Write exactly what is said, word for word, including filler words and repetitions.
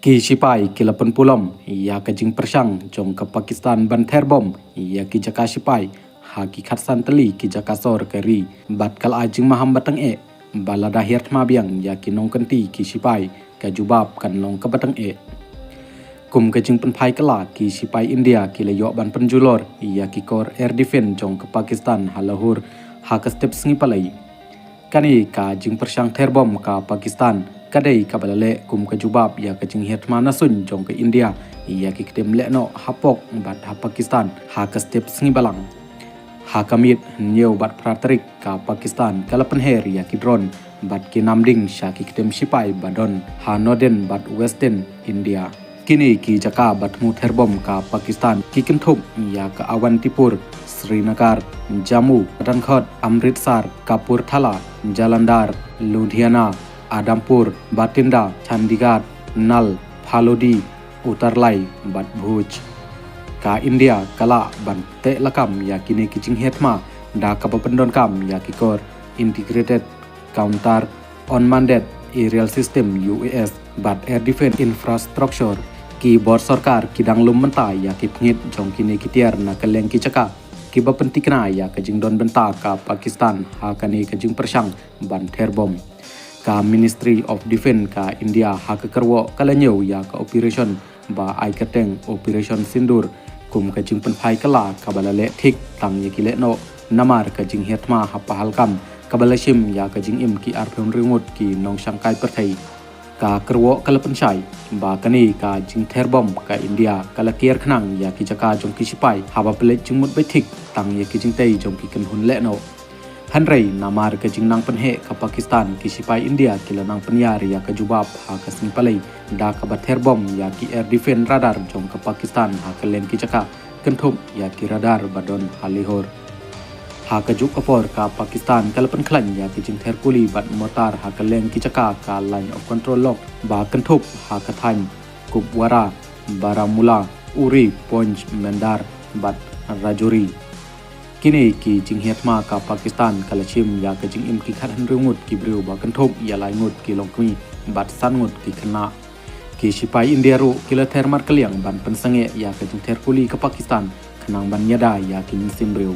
Ki shipai ki la pynpulom ïa ka jingpyrshang jong ka Pakistan ban ther bom ïa ki jaka shipai ha ki khatsan tylli ki jaka sor ka ri, bad ka la ai jingmaham batang eh ba lada hiar thma biang ïa ki nongkynti ki shipai, ka jubab kan long ka batang eh. Kum ka jingpynphai kylla, ki shipai India ki la ïoh ban pynjulor ïa ki kor air defense jong ka Pakistan ha Lahore ha ka step sngi Palei. Kane ka jingpyrshang ther bom ka Pakistan ka dei kaba la leh kum ka jubab ïa ka jinghiar thma na suiñ jong ka India ïa ki ktien lehnoh ha pok bad ha Pakistan ha ka step sngi Balang. Ha ka miet hynñiew bad phra tarik, ka Pakistan ka la pynher ïa ki drone bad ki namding sha ki ktien shipai ba don ha Northern bad Western India. Kine ki jaka ba thmu ther bom ka Pakistan ki kynthup ïa ka Awantipur, Srinagar, Jammu, Pathankot, Amritsar, Kapurthala, Jalandhar, Ludhiana, Adampur, Bathinda, Chandigarh, Nal, Phalodi, Uttarlai bad Bhuj. Ka India ka lah ban teh lakam ïa kine ki jinghiar thma da kaba pyndonkam ïa ki kor Integrated Counter Unmanned Aerial System, U A S, bad Air Defense Infrastructure. Ki bor sorkar ki dang lum mynta ïa ki pynhit jong kine ki tiar na kylleng ki jaka, kiba pyntikna ïa ka jingdon bynta ka Pakistan ha kane ka jingpyrshang ban ther bom. Ka Ministry of Defense ka India ha ka kyrwoh ka la ñiew ïa ka operation ba ai kyrteng Operation Sindoor kum ka jingpynphai kylla kaba la leh thik tang ïa ki lehnoh namar ka jinghiar thma ha Pahalgam kaba la shim ïa ka jingim ki arphew hynriew ngut ki nongshangkai pyrthei. Ka kyrwoh ka la pynshai ba kane ka jingther bom ka India ka la kiar khnang ïa ki jaka jong ki shipai haba pynleit jingmut beit thik tang ïa ki jingtei jong ki kynhun lehnoh. Hynrei namar ka jingnang pynheh ka Pakistan, ki shipai India ki la nang pynïar ïa ka jubab ha ka sngi Palei da kaba ther bom ïa ki air defense radar jong ka Pakistan ha kylleng ki jaka, kynthup ïa ki radar ba don ha Lahore. Ha kajuh ka por ka Pakistan ka la pynkhlaiñ ïa ki jingther kuli bad mortar ha kylleng ki jaka ka Line of Control Lock ba kynthup ha ka thaiñ Kupwara, Baramulla, Uri, Poonch, Mendar bad Rajouri. Kine ki jinghiar thma ka Pakistan ka la shim ïa ka jingim ki khathynriew ngut ki briew ba kynthup ïa lai ngut ki longkmie bad san ngut ki khynnah. Ki shipai India ruh ki la ther markylliang ban pynsangeh ïa ka jingther kuli ka Pakistan khnang ban ïada ïa ki mynsiem briew.